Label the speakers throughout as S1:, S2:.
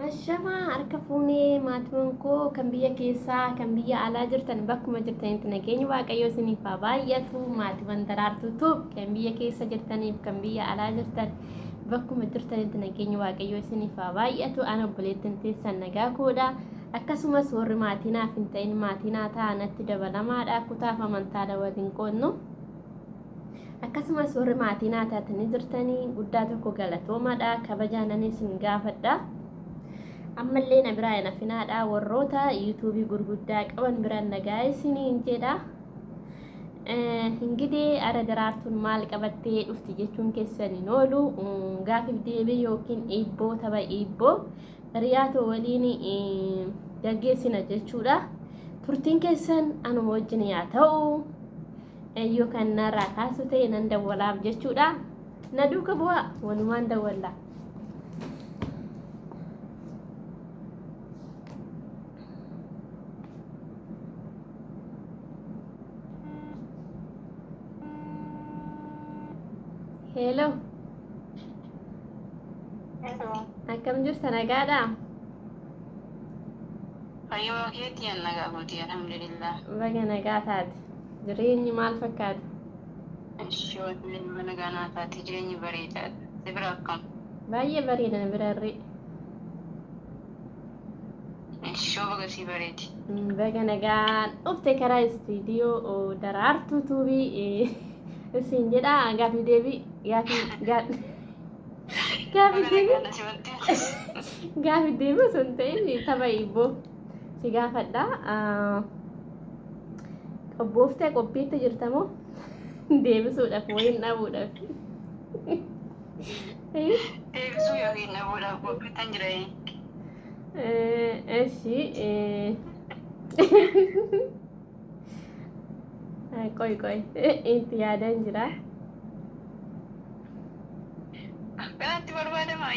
S1: Ashamaa harka fuunee maatiiwwan koo kan biyya keessaa kan biyya alaa jirtan bakkuma jirtanitti nageenyi waaqayyoo isiniif haa baay'atu. Maatiiwwan Daraartuu Tube kan biyya keessa jirtaniif kan biyya alaa jirtan bakkuma jirtanitti nageenyi waaqayyoo isiniif haa baay'atu. Ana obboleettiin teessan nagaa koodha. Akkasumas warri maatii naaf hin ta'in maatii naa ta'a, natti dabalamaadha. Kutaaf amantaadha waliin qoodnu. Akkasumas warri maatii naa taatanii jirtanii guddaa tokko galatoomaadha. Kabajaa nan isin gaafadha. Ammallee na biraa hin hafinaadha. Warroota yuutuubii gurguddaa qaban biraan nagaa isiniin jedha. Ingidee ara Daraartuun maal qabattee dhufti jechuun keessan hin oolu. Gaafiif deebii yookiin iibboo tapha iibboo hiriyaa too waliin gaggeessina jechuudha. Turtiin keessan anuma wajjin yaa ta'u. Yoo kan narraa kaasu ta'e nan dawwalaaf jechuudha. Na duuka bu'aa, walumaan dawwalla. Hello.
S2: Hello.
S1: Akkam jirta, nagaadhaa?
S2: Fayyuma keetii, an nagaa kooti, alhamdulillah.
S1: Baga nagaa taate. Jireenyi maal fakkaata?
S2: Ishii wanti ilma nagaa naa taate, jireenyi bareedaadha. Si bira akkam?
S1: Baay'ee bareeda na birarree.
S2: Ishoo, baga sii bareedi.
S1: Baga nagaan dhufte karaa istiidiyoo Daraartuu Tuubii isin jedha. Gaafii deebii gaafii gaafii
S2: Baga
S1: deebii
S2: nagaan na simatte.
S1: Gaafii deebii osoo hin ta'in tapha hibboo si gaafadha. Qophooftee qophiitti jirtamoo deebisuudhaaf wayiin dhabuudhaaf?
S2: Deebisuu yookiin dhabuudhaaf qophiittan jira.
S1: Eshi, qoy qoy, itti yaadan jira.
S2: Akkanatti barbaadamaa?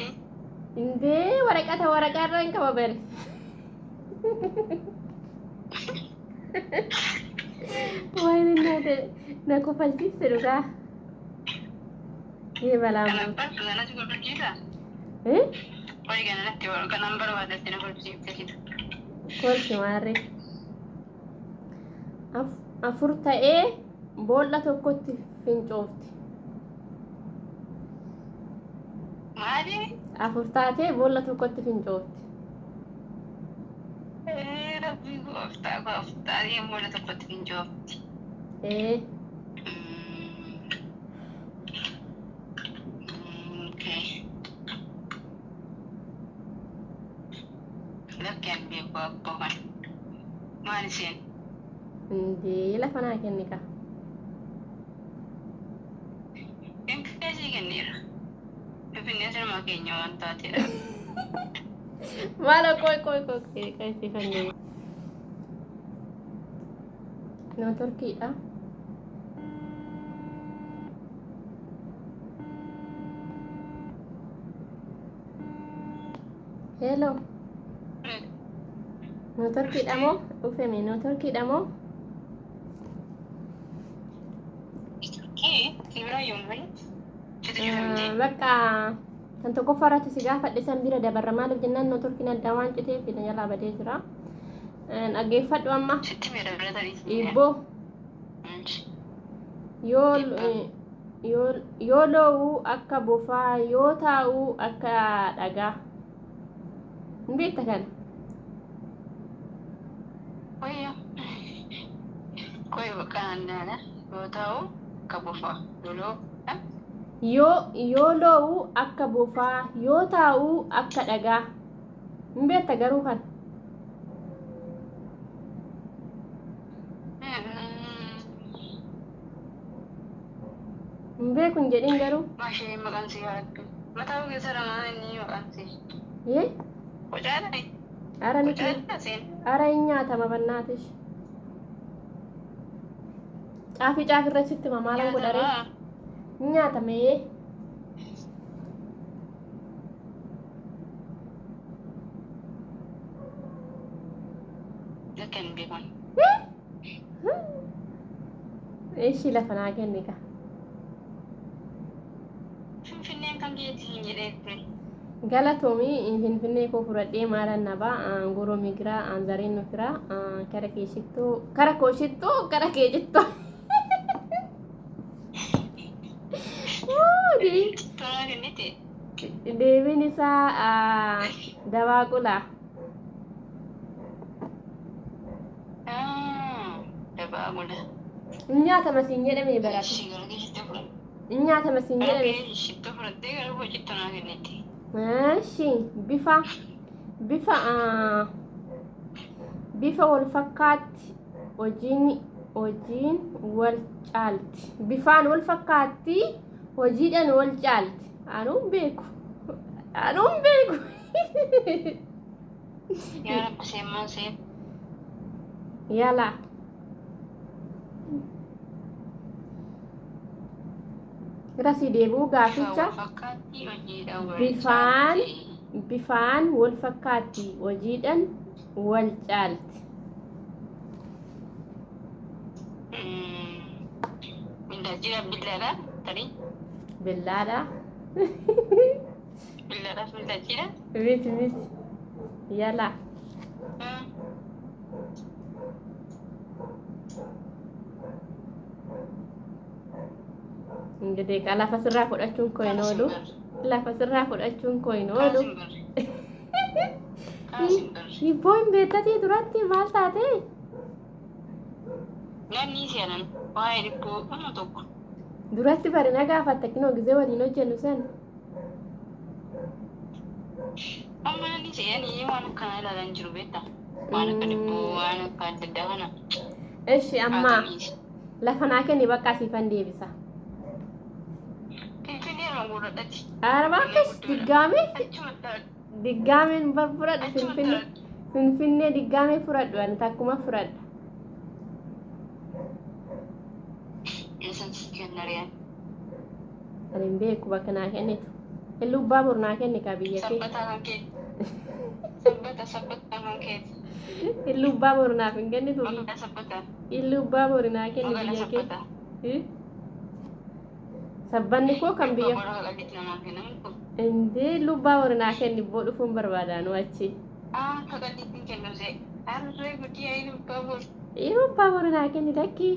S1: Indee, waraqata waraqaa irra hin qaba bari. Waan inni na kofalchiiste dhugaa. Yee balaan
S2: Kanan
S1: buute.
S2: bartu kanas kolfachiisa.
S1: Eh?
S2: Qoy, kanatti kanan barbaadatte na kolfisiifte jira.
S1: Kolfi maarree. Afur ta'ee boolla tokkotti fincoofti.
S2: Maali?
S1: Afur taatee boolla tokkotti fincoofti.
S2: Rabbii gooftaa, gooftaa boolla tokkotti fincoofti.
S1: Ee.
S2: Okay. Lakki, an beeku abboo kana. Maal isheen?
S1: Indee, lafa naa kenni kaa.
S2: Finfinnee sii kenneera. Finfinnee sirma keenya waan taateedha.
S1: Maalo, qoy qoy qoy qoy qoy, siifannee. Nootorkiidha. Hello. Nootorkiidha moo? Dhufeme, nootorkiidha moo?
S2: Kee si biraa yommuu sitti cufamte.
S1: Bakka kan tokkoffaa irratti si gaafadhe san bira dabarra. Maaliif jennaan, nootorkiin adda waan citeef na jalaa badee jira. Dhaggeeffadhu amma.
S2: Sitti miidha bira tarii.
S1: Dhiibboo. Yoo yoo yoo loo'uu akka bofaa, yoo taa'uu akka dhagaa. Hin beekta kana?
S2: Wayyo. Qoy, bakka naannaadha. Yoo taa'u akka bofaa. Loloo.
S1: Yoo loo'uu akka bofaa, yoo taa'uu akka dhagaa. Hin beekta garuu kana? Hin beeku hin jedhin garuu.
S2: Maashee, maqaan si yaaddu. Mataa keessa lamaa inni maqaan si.
S1: Yee?
S2: Qocaadha.
S1: Ara miti.
S2: Qocaadha seen.
S1: Ara, hin nyaatama bannaatish. Caafii caafii irra sitti hima, maalan godharee?
S2: Nyaatamaa.
S1: Hin nyaatama ee.
S2: Lakki, hin beekan.
S1: Ishii, lafa naa kenni ka.
S2: Finfinneen kan keetii hin jedhee ture.
S1: Galatoomi Finfinnee koo fudhadhee maalan nabaa goroo migiraa zareen nu firaa kara kee shittuu kara koo shittuu kara kee cittoo.
S2: Tolaa kennite.
S1: Deebiin isaa dabaaqula.
S2: Dabaaqula.
S1: Hin nyaatama siin jedhame barate.
S2: Ishii gara kee shittoo fudhatte.
S1: Hin nyaatama siin
S2: Gara
S1: jedhame.
S2: kee shittoo fudhattee gara koo cittoo naa kennite.
S1: Eshi bifa bifa ah, bifa wal fakkaatti hojiin hojiin wal caalti. Bifaan wal fakkaatti hojiidhaan wal caalti. Anuun beeku. Anuun beeku.
S2: Yaa Rabbi seemmaan seen.
S1: Yala. Irra sii deebi'uu
S2: Bifaan
S1: gaaficha
S2: wal fakkaatti hojiidhaan wal
S1: bifaan
S2: caalti.
S1: bifaan wal fakkaatti hojiidhaan wal caalti.
S2: Billaa jira billaadha tarii
S1: Billaadha.
S2: billaadhaaf billaa jira.
S1: Miti miti. Yala. Ingidihi kaa lafa sirraa fudhachuun koo hin oolu. Lafa sirraa fudhachuun koo hin oolu. Hibboo hin beektatii duratti maal taate?
S2: Namni seenan waa'ee dhibboo amma tokko.
S1: Duratti bari na gaafatta kinoo gizee waliin hojjennu san.
S2: Amma namni seenanii waan akkanaa ilaalan jiru beektaa? Waan akka dhibboo waan akka adda addaa kana.
S1: Eshi amma lafa naa kenni bakka siifan deebisa.
S2: Finfinnee irra guuradhati.
S1: Araba akkas diggaamee
S2: Achumatti
S1: diggaameen bar fudhadhu
S2: achumatti
S1: Finfinnee Finfinnee diggaamee fudhadhu ani takkuma fudhadha.
S2: Eessan si kenna riyaan?
S1: Ani hin beeku bakka naa kennitu. Illuu baabur naa kenni kaa biyya kee.
S2: Sabbataa kan kee. Sabbata sabbataa kan keeti.
S1: Illuu baabur naaf hin kennitu.
S2: Magaalaa sabbataa.
S1: Illuu baabur naa kenni
S2: Magaalaa
S1: biyya kee.
S2: sabbataa.
S1: Eh? Sabbanni koo kan biyya.
S2: Baabura qalbiitti namaa kennamu kun.
S1: Indee illuu baabur naa kenni boo dhufuun barbaadaanu achi.
S2: Ah, qalbiitti hin kennu see. Harree guddi ayi baabur.
S1: Illuu baabur naa kenni lakkii.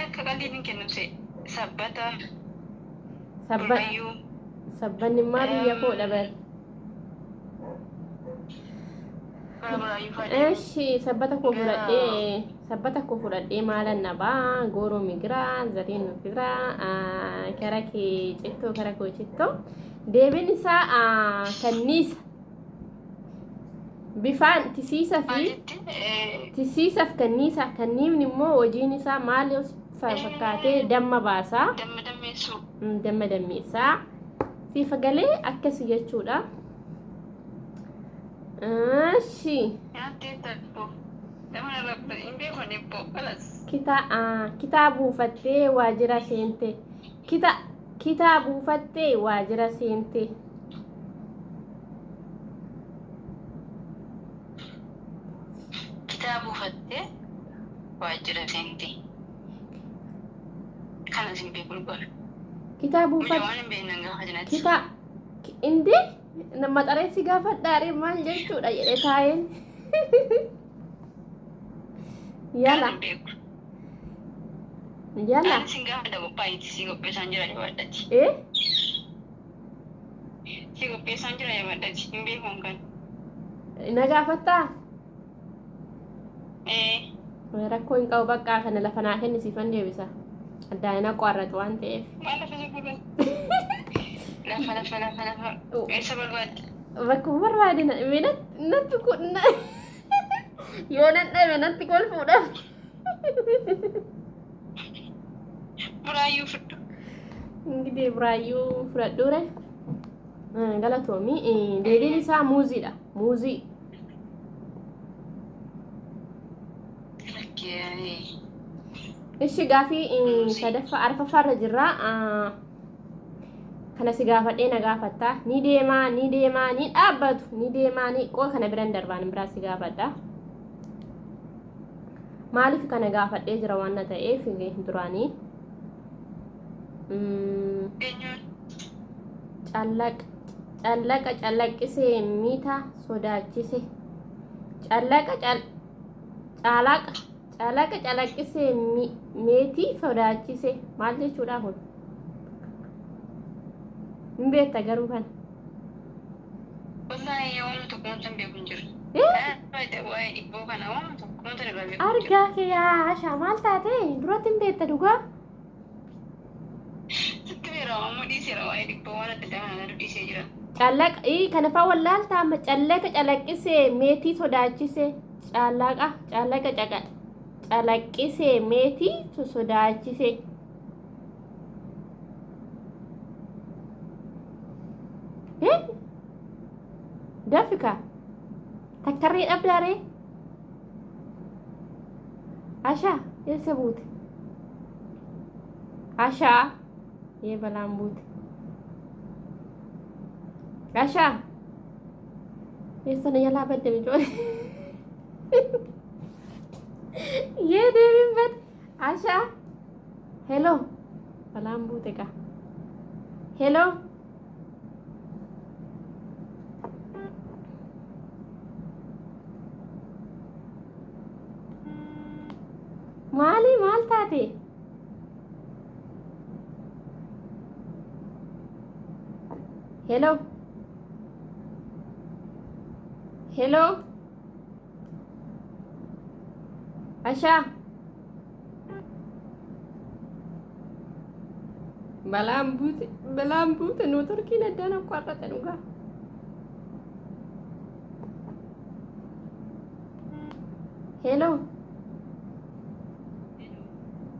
S2: Akka qalbiitti hin kennu see. Sabbata.
S1: Sabban
S2: Burrayyuu.
S1: sabbanni immaa biyya koo dhabar.
S2: Gara burrayyuu fa'aa deemu.
S1: Eshi sabbata koo fudhadhee sabbata koo fudhadhee maalan nabaa gooroo migiraa zariin migiraa kara kee cittoo kara koo cittoo deebiin isaa kanniisa bifaan tisiisa
S2: Maal
S1: fi
S2: jette?
S1: Tisiisaaf kanniisa kanniifni immoo hojiin isaa maal yoo fakkaatee damma baasaa
S2: Damma dammeessuu.
S1: Damma dammeessaa siif galee akkasi jechuudha. Eshi.
S2: Nyaattee takko. Nama narra hin beeku dhibboo. Kalas.
S1: Kitaa buufattee waajjira seente. Kitaa buufattee waajjira seente.
S2: Kitaa buufattee waajjira seente. Kanas hin beeku dhugaa.
S1: Kitaa
S2: Mucaa
S1: buufatte.
S2: waan hin beekne nan gaafa jinatti.
S1: Kitaa indee maxareessi gaafadhaaree maal jechuudha jedhe taa'een. Yala
S2: Kanas hin beeku.
S1: yala.
S2: Ani sin gaafadha qophaa'iti si qopheessaan jira jabaadhati.
S1: Eh?
S2: Si qopheessaan jira jabaadhati hin beeku kan.
S1: Na gaafattaa?
S2: Ee.
S1: Rakkoo hin qabu bakka kana lafa naa kenni siifan deebisa. Addaan hin qoarratu waan ta'eef.
S2: Maal lafa si godhan? Lafa lafa lafa lafa. Eessa barbaadde?
S1: Bakkuma barbaade natti kun yoo nan dhabe natti kolfuudhaaf.
S2: Buraayyuu fudhu.
S1: Ingidihi buraayyuu fudhadhuure. Galatoomi. Deebiin isaa muuziidha. Muuzii.
S2: Lakkee.
S1: Ishi gaafii sadaffaa arfaffaarra jirra. Kana si gaafadhee na gaafatta. Ni deemaa ni deemaa ni dhaabbatu ni deemaa ni qoo kana biran darbaan biraa si gaafadha. Maaliif kana gaafadhee jira waan na ta'eef duraanii.
S2: Eenyuun?
S1: Callaq Callaqa calaqqisee mita sodaachise. Callaqa cal caalaqa calaqa calaqqisee meetii sodaachise. Maal jechuudha kun? Hin beekta garuu kana.
S2: Wallaahi waan tokko wanta hin beeku hin jiru. Waa'ee dhibboo kana waan tokko wanta irraa beeku hin jiru.
S1: Argaa kee yaa Ashaa maal taate? Duratti hin beekta dhugaa.
S2: Sitti beera ammoo dhiiseera waa'ee dhibboo waan adda addaa kana garuu dhiisee jira.
S1: Callaqa ii kana faa wallaalta amma callaqa calaqqisee meetii sodaachise callaqa callaqa caqa calaqqisee meetii sodaachise. Eh? Dafika takkarree dhabdaaree Ashaa eessa buute? Ashaa yee balaan buute. Ashaa eessa na jalaa badde micoon? Yee deebiin badde. Ashaa hello balaan buute kaa. Hello. Maali maal taate? Hello. Hello. Ashaa. Balaan buute balaan buute nootorkiin addaan akkaarrate dhugaa. Hello.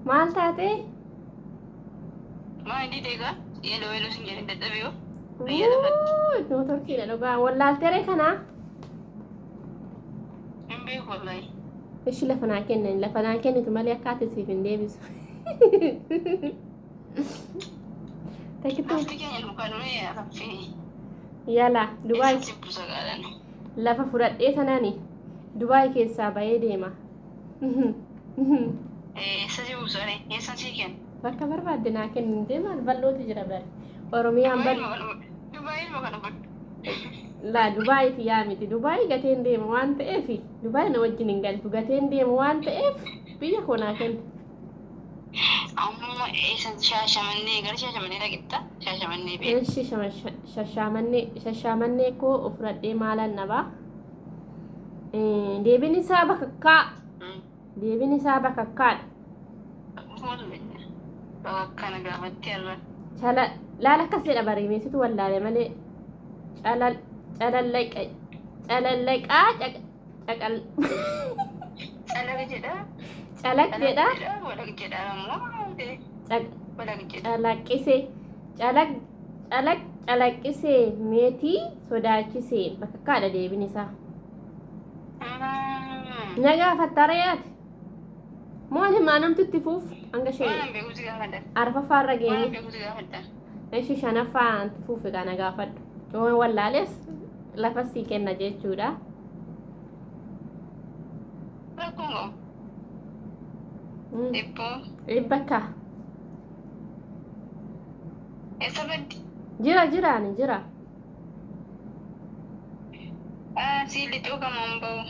S1: Maal taate?
S2: Maa inni deegaa? Yeloo yeloo sin jedhin dadhabee hoo? Biyya lafatti.
S1: Nootorkiidha dhugaa. Wallaalteree kanaa?
S2: Hin beeku wallaahi.
S1: Ishi lafa naa kennan lafa naa kennitu malee akka ati siif hin deebisu. Takkitu
S2: Lafti keenya nu kanumee raffee.
S1: yala Dubaay
S2: Eessa si buusa gaadhaan?
S1: lafa fudhadhee tanani Dubaay keessaa bahee deema.
S2: Eessa si buusa ree? Eessa si kenna?
S1: Bakka barbaadde naa kenni deemaan bal'ootu jira bari. Oromiyaan bal
S2: Dubaay ilma kana godhu.
S1: Laa Dubaayiiti yaa miti Dubaayii gateen deema waan ta'eef Dubaay na wajjin hin galtu gateen deema waan ta'eef biyya koo naa kenni.
S2: Amma eessa Shaashamannee gara Shaashamannee dhaqetta? Shaashamannee beekta.
S1: Eshi shashaamannee shashaamannee koo fudhadhee maalan dhabaa. Deebiin isaa bakakkaa deebiin isaa bakakkaadha.
S2: Bakka kana gaafattee har'a.
S1: Chala laala akkas jedha bareemeesitu wallaale malee calal calallaqa calallaqaa caqal
S2: Calaq jedha.
S1: calaq jedha
S2: Walaq jedha ammoo walaq jedha.
S1: Calaqqise calaq calaq calaqqise meetii sodaachise bakakkaadha deebiin isaa. Na gaafatta re'aati. Moo ani maanamtu itti fuuf hanga ishee
S2: Waan beeku si gaafadha.
S1: arfaffaa irra
S2: Waan
S1: geenye.
S2: beeku si gaafadha.
S1: Ishii shanaffaa itti fuufi kana gaafadhu. Yoo wallaales lafa sii kenna jechuudha.
S2: Rakkoon qabu. Dhibboo.
S1: Dhibba akka
S2: Eessa baddi?
S1: jira jira ani jira.
S2: Sii lixuu kamaan bahu.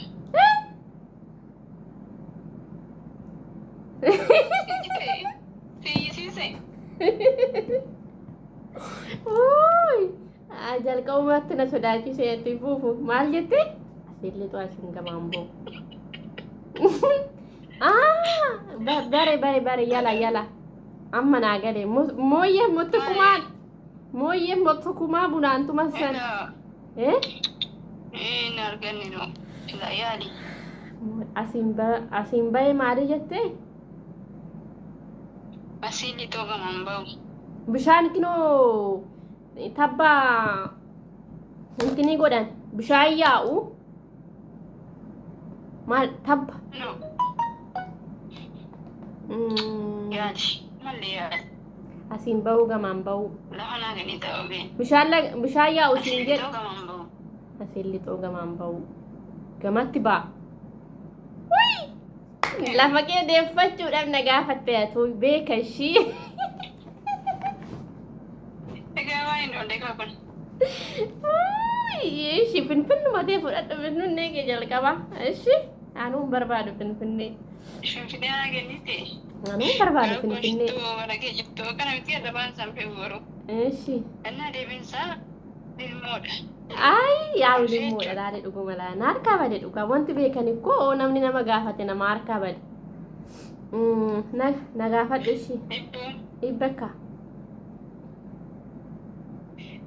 S2: Siyyisiise.
S1: Uuy! Jalqabumatti na sodaachise itti fuufu. Maal jette? Asiin lixu asiin gamaan boo. Bare bare bare yala yala. Amma naa gale. Mooyyee mottukumaa mooyyee mottukumaa bunaan tumassan. Eh?
S2: Hin arganne no. Ilaa yaali.
S1: Asiin bahe maali jettee?
S2: Asiin lixoo gamaan bahu.
S1: Bishaan kinoo tabba intinii godhan bishaan yaa'u maal tabba
S2: No. Yaali. Malli yaali.
S1: Asiin bahuu gamaan bahuu
S2: Lafa naa kennee ta'uu bee.
S1: Bishaan bishaan yaa'u siin
S2: Asiin
S1: jedhu
S2: lixoo gamaan bahu.
S1: Asiin lixoo gamaan bahuu gamatti ba'a. Lafa kee deeffachuudhaaf na gaafatte atu beeka ishii.
S2: Egaa waan hin oolle kun.
S1: Ishi finfinnuma ta'e fudhadhu finfinnee kee jalqaba. Ishi anuu hin barbaadu finfinnee.
S2: Finfinnee naa kennite.
S1: Anuu hin barbaadu
S2: Gara koo
S1: finfinnee.
S2: shittoo mana kee jirtu kana miti adabaan isaan fe'u garuu.
S1: Ishi.
S2: Innaa deebiin isaa lilmoodha.
S1: Ayi yaa
S2: Kolfee
S1: lilmoodha
S2: jechuudha.
S1: laale dhuguma laa. Na harkaa bade dhugaa wanti beekan ikkoo namni nama gaafate nama harkaa bade. Na na gaafadhu ishi.
S2: Iddoon
S1: Dhibba akka.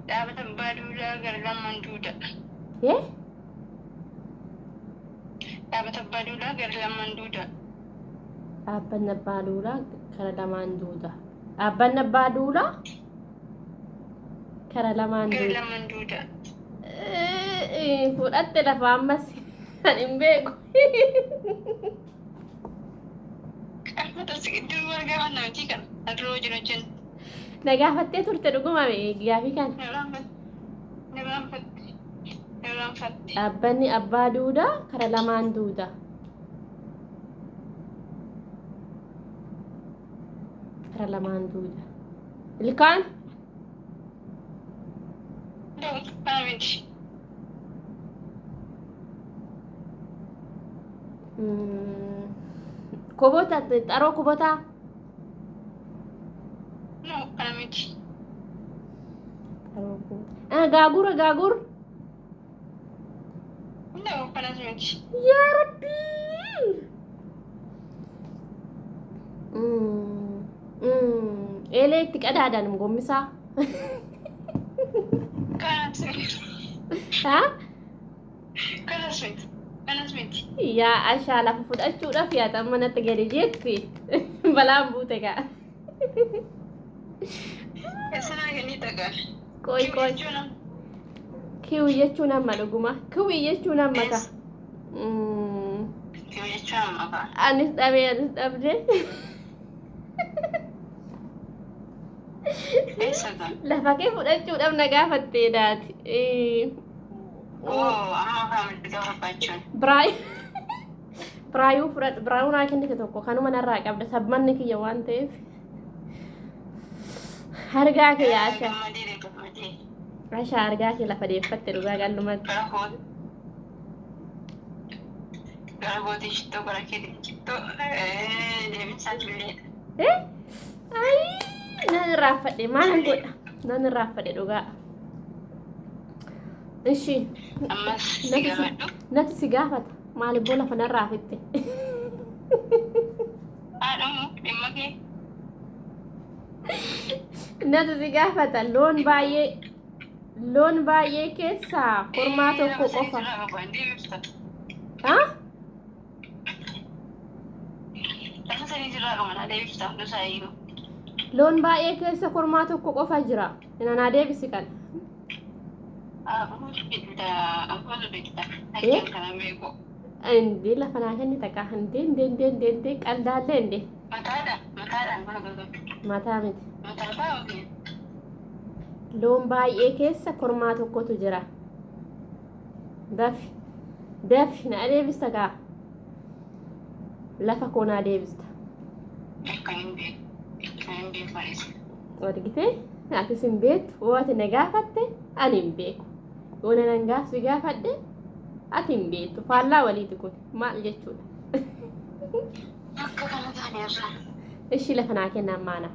S2: dhaabata abbaa duulaa gara lamaan duuda.
S1: Yee?
S2: Dhaabata abbaa duulaa gara lamaan duuda.
S1: Dhaabbanni abbaa duulaa kara lamaan duuda. Dhaabbanni abbaa duulaa kara lamaan
S2: Gara
S1: duuda.
S2: lamaan duuda.
S1: Fudhatte lafa ammas ani hin beeku.
S2: Qaamota dur wal gaafanna miti kana. Aduroo jiru jennu.
S1: Na gaafattee turte dhuguma gaafii kana.
S2: Nirraanfatte. Nirraanfatte.
S1: Dhaabbanni abbaa duudaa kara lamaan duuda. Kara lamaan duuda. Ilkaan
S2: Kana miti.
S1: Kobota xaroo kobotaa.
S2: No, kana miti.
S1: Xaroo kobotaa. Gaagura gaagura.
S2: No, kanas miti.
S1: Yaa Rabbii. Eelee itti qadaadan gommisaa.
S2: Kanas miti.
S1: Haa?
S2: Kanas miti. Kanas miti.
S1: Yaa ashaa lafa fudhachuudhaaf yaa manatti gadi jetti. Balaan buute gaa.
S2: Eessanaa kennii tagaa.
S1: Qoy qoy. Kiwi jechuun amma dhuguma. Kiwi jechuun amma ka.
S2: Kiwi jechuun amma kaa.
S1: Anis dhabee anis dhabdee.
S2: Eessa gaa?
S1: Lafa kee fudhachuudhaaf na gaafattee daati.
S2: Oo, amma kaa mirga barbaachuun.
S1: Biraayuu fudhadhu. Biraayuu naa kennite tokko kanuma narraa qabda. Sabmanni kiyya waan ta'eef. Argaa kee yaa Ashaa.
S2: Gammadee gammadee.
S1: Ashaa argaa kee lafa deeffatte dhugaa qallumatti.
S2: Gara koo. Gara gootii shittoo gara keetiin shittoo deebisaa tulleedha.
S1: Eh? Ayii nan irraanfadhe maalan godha? Nan irraanfadhe dhugaa. Ishi
S2: Ammas si
S1: natu si
S2: gaafadhu.
S1: natu si gaafata. Maaliif boo lafa narraa fitte?
S2: Haadhamu dhimma kee.
S1: Natu si gaafata. Loon baay'ee keessaa kormaa tokko qofa. Ha?
S2: Lafa sadii sirraa qaba naa deebifta hundi isaa iyyuu.
S1: Loon baay'ee keessa kormaa tokko qofa jira. Ina naa deebisi kana.
S2: Afuutu beekta afuutu beekta.
S1: Eh?
S2: Akkan kana beeku.
S1: Indee lafa naa kenni takka. Indee indee indee indee indee qaldaallee indee.
S2: Mataadha mataadhaan kana godhu.
S1: Mataa miti.
S2: Mataa taa'u.
S1: Loon baay'ee keessa kormaa tokkotu jira. Dafi. Dafi na deebista kaa. Lafa koo naa deebista.
S2: Akkan hin beeku. Kan hin beeku anis.
S1: Argitee? Atis hin beektu. Yoo ati na gaafatte ani hin beeku. Yoo nan gaaf si gaafadhe ati hin beektu. Faallaa waliiti kun maal jechuudha?
S2: Akka kana taane irraa.
S1: Ishii lafa naa kennaa maana.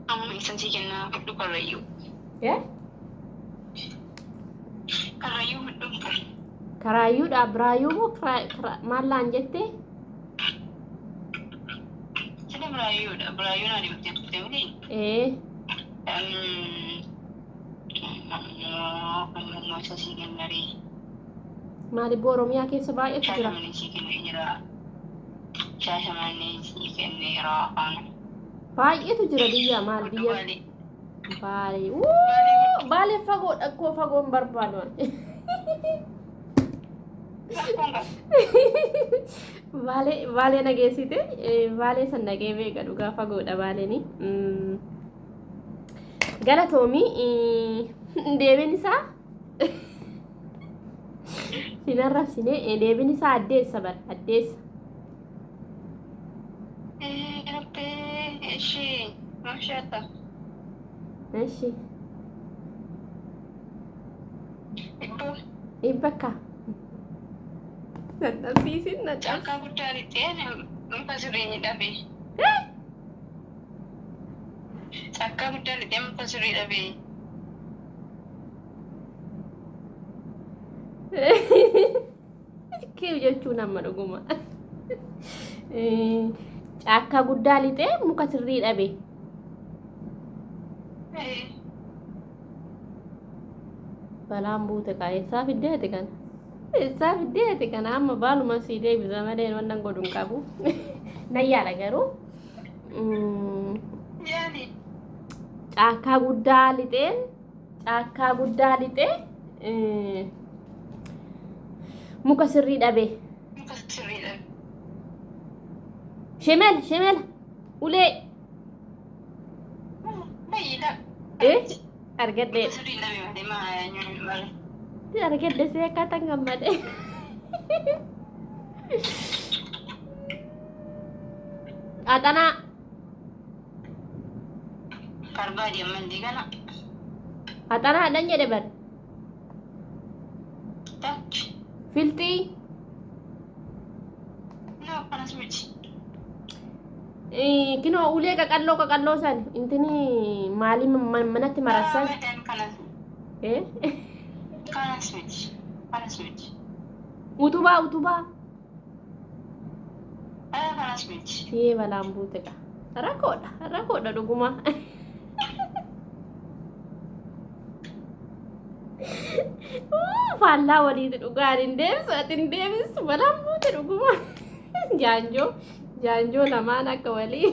S2: Amma isan sii kennaa fudhu karrayyuu.
S1: Eh?
S2: Karrayyuu fudhu.
S1: Karaayyuudha biraayyuu moo maal laan jettee?
S2: Sini biraayyuudha. Biraayyuu naa deemtee turte miti.
S1: Ee.
S2: Ammoo isa sii kennaree.
S1: Maaliif Oromiyaa keessa baay'eetu jira.
S2: Shaashamannee sii kennee jira. Shaashamannee sii kenneera.
S1: Baay'eetu jira biyya maal
S2: Fudhu
S1: biyya
S2: baalee.
S1: Baalee. Wuu! Baalee fagoo dhakkoo fagoo hin barbaadu ani.
S2: Rakkoon qabu.
S1: Baalee baalee nageessite baalee san nagee beeka dhugaa fagoodha baaleeni. Galatoomii deebiin isaa sin arrabsine deebiin isaa addeessa bara addeessa.
S2: Rabbee ishee maashaata.
S1: Eshi.
S2: Iddoo
S1: Dhibba akka. Dadhabsiisin na cabsi.
S2: Caakkaa guddaa lixee muka sirrii dhabe. Caakkaa guddaa lixee muka sirrii dhabe.
S1: Kiw jechuun amma dhuguma. Caakkaa guddaa lixee muka sirrii dhabe. Balaan buute kaa eessaa fiddee ati kana? Eessaa fiddee ati kana? Amma baaluma sii deebisa malee wannan godhu hin qabu. Nan yaala garuu.
S2: Yaali.
S1: Caakkaa guddaa lixeen caakkaa guddaa lixee muka sirrii dhabe.
S2: Muka sirrii dhabe.
S1: Shemela shemela ulee.
S2: Baay'eedha.
S1: Eh argadhee
S2: Muka sirrii dhabe malee maa malee.
S1: Argadhe see akkaataan gammade. Axanaa.
S2: Barbaadi ammallee kana.
S1: Axanaadhan jedhe bar.
S2: Takki.
S1: Filxii.
S2: No, kanas miti.
S1: Kinoo ulee qaqalloo qaqalloo san intini maalii manatti marassan.
S2: Abadan kanas.
S1: Eh?
S2: Kanas miti. Kanas miti.
S1: Utubaa utubaa.
S2: Kanas miti.
S1: Yee balaan buute qa. Rakkoodha rakkoodha dhuguma. Faallaa waliiti dhugaan hin deebisu ati hin deebisu balaan buute dhuguma. Jaanjoo jaanjoo lamaan akka walii.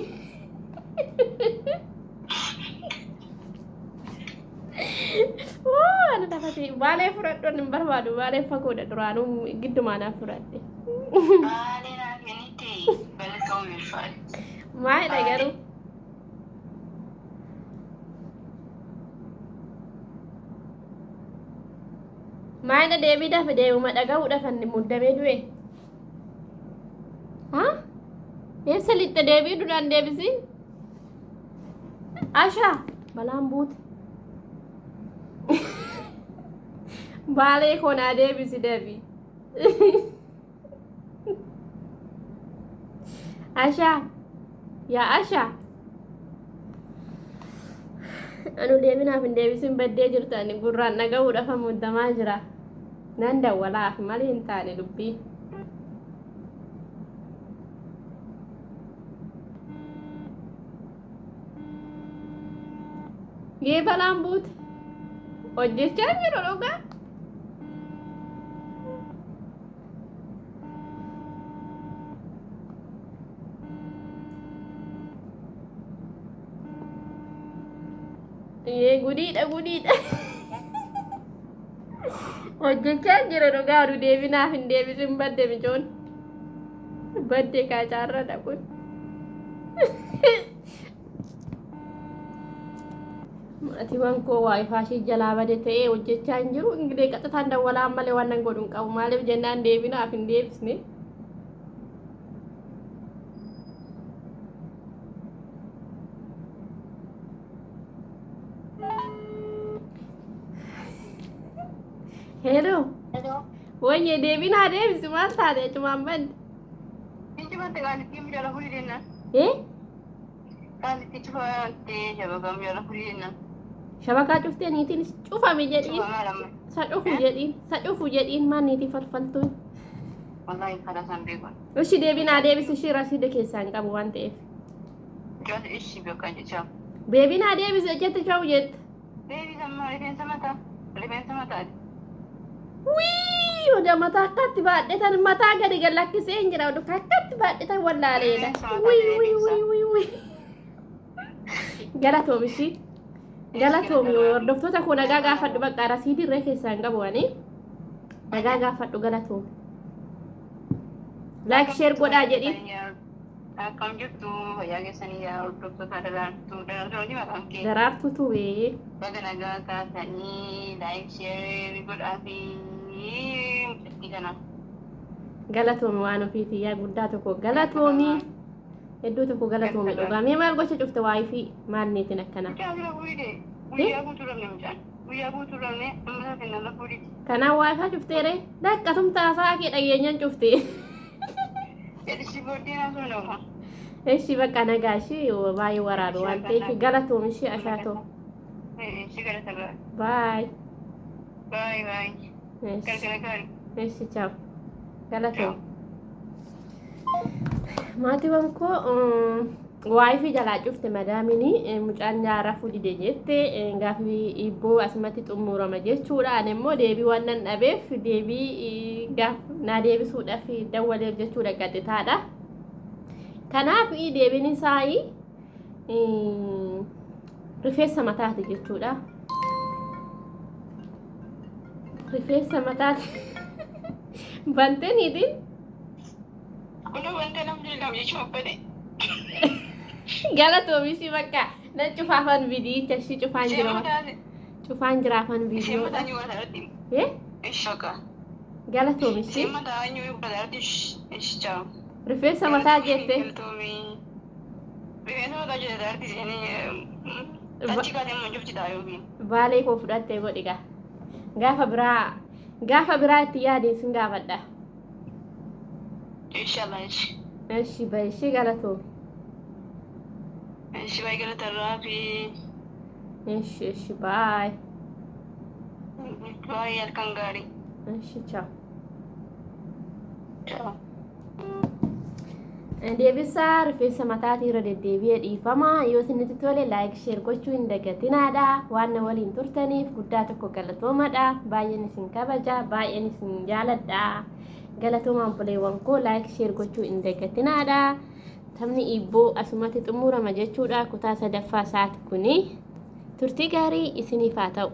S1: Ana lafati baalee fudhadhu hin barbaadu baalee fagoodha duraanuu giddumaa naaf fudhadhe.
S2: Baalee naa kennite galatoomii ulfaadhu.
S1: Maalidha garuu? Maalidha deebii dafe deebuma dhaga'uudhaaf ani muddamee du'e. Haa? Eessa lixxe deebii duraan deebisiin? Ashaa balaan buute. Baalee koo naa deebisi deebii. Ashaa yaa Ashaa. Anu deebinaaf hin deebisin baddee jirta ani gurraan dhaga'uudhaaf muddamaa jira. Nan dawwalaaf malee hin taane dubbii. Yee balaan buute. Hojjechaa jiru dhugaa. Yee gudiidha gudiidha. Hojjechaa jira dhugaa oduu deebinaaf hin deebisin badde micoon. Badde kaacaarra dhaquun. Maatiiwwan koo waayifaa ishee jalaa bade ta'ee hojjechaa hin jiru. Ingilee qaxataan dawwalaan malee waan nan godhu hin qabu. Maaliif jennaan deebinaaf hin deebisne. Hello. Wayye deebinaa deebisi maal taate achumaan badde.
S2: Injifante qaalittiin jala furii jennaan.
S1: Eh?
S2: Qaalitti cufattee shabakam jala furii jennaan.
S1: Shabakaa cuftee niitiin cufame jedhiin.
S2: Cufamaa lama.
S1: Sa cufu jedhiin. Sa cufu jedhiin maal niitii falfaltuun.
S2: Wallahi karaa isaan beekan.
S1: Ishi deebinaa deebisi ishii rasiida keessaa hin qabu waan ta'eef.
S2: Jala ishii beekan jechaa.
S1: Deebinaa deebisi jette cawu jette.
S2: Deebii sammaa rifeensa mataa. Rifeensa mataati.
S1: Wii oda mataa akkatti baadhetan mataa gadi gad lakkisee hin jira odu akkatti baadhetan wallaaleedha. Wii wii wii wii wii. Galatoomi ishii. Galatoomi hordoftoota koo nagaa gaafadhu bakka rasiidii irree keessaa hin qabu ani. Nagaa gaafadhu galatoomi. Like share godhaa jedhiin.
S2: Akkam jirtu fayyaa keessanii yaa hordoftoota daraartuu daraartuu hojii maqaan kee.
S1: Daraartuu tubee.
S2: Baga nagaa taatanii like share godhaa fi mucattii kana.
S1: Galatoomi waan ofiitii yaa guddaa tokko galatoomi. Hedduu tokko galatoomi dhugaa. Mee maal gocha cufte waayifii maal niitiin akkana.
S2: Mucaa bira bu'ee. Guyyaa guutuu rafne mucaan. Guyyaa guutuu rafne amma isaa kennan rafuu didi.
S1: Kanaan waayifaa cufteere dhaqqatumtaa isaa kee dhageenyaan cufte.
S2: Jedhisi booddee naasuu nama.
S1: Eshi bakka nagaa ishee baay'ee waraabe waan ta'eef galatoom ishee ashaatoo.
S2: Si galata gaari.
S1: Baay.
S2: Baay baay. Galgala gaarii.
S1: Eshi chaaw. Galatoom. Maatiiwwan koo waayifii jalaa cufte madaamini mucaan rafuu dide jette gaafii hibboo asumatti xumurama jechuudha. Ani immoo deebii waan nan dhabeef deebii gaaf naa deebisuudhaaf dawwaleef jechuudha qaxitaadha. Kanaaf deebiin isaa rifeensa mataati jechuudha. Rifeensa mataati. Bantee niitiin
S2: Kunoo wanta namni lama jechuun uffate.
S1: Galatoomi ishii bakka nan cufaafan viidiyicha ishii cufaan jira. Cufaan jiraafan
S2: Isheen
S1: viidiyoodha.
S2: mataa nyuu irratti.
S1: Eh?
S2: Ishi bakka.
S1: Galatoomi ishii.
S2: Isheen mataa nyuu irratti ishi chaawu.
S1: Rifeensa mataa jette.
S2: Rifeensa mataa jette irratti isheen achi kaatee immoo cufti ta'a yookiin.
S1: Baalee koo fudhattee godhi gaa. Gaafa biraa gaafa biraa itti yaadeen sin gaafadha.
S2: Inshallah ishi.
S1: Eshi bayi ishii galatoomi.
S2: Ishi baay'ee galatarraa fi
S1: Eshi eshi baay.
S2: Baay'ee halkan gaarii.
S1: Eshi chaaw.
S2: Ciao.
S1: Deebisaa rifeensa mataatii irra deddeebi'ee dhiifama. Yoo isinitti tole like share gochuu hin dagatinaadha. Waan na waliin turtaniif guddaa tokko galatoomadha. Baay'een isin kabaja, baay'een isin jaaladha. Galatoomaa obboleewwan koo like share gochuu hin dagatinaadha. Taphni iibboo asumatti xumurama jechuudha. Kutaa sadaffaa isaati kuni. Turtii gaarii isiniif haa ta'u.